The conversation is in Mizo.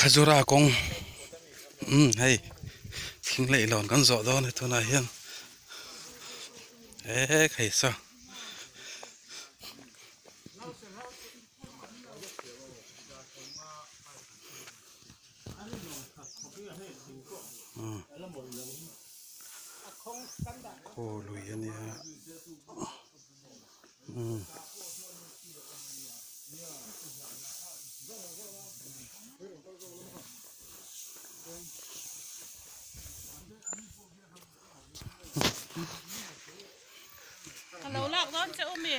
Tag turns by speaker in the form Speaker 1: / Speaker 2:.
Speaker 1: Khajura kawng umm hei thing leh lawn kan zawh dawn a tunah hian eee hei saw. Khaw lui a nia umm.
Speaker 2: Ka lo lak dawn che u mi.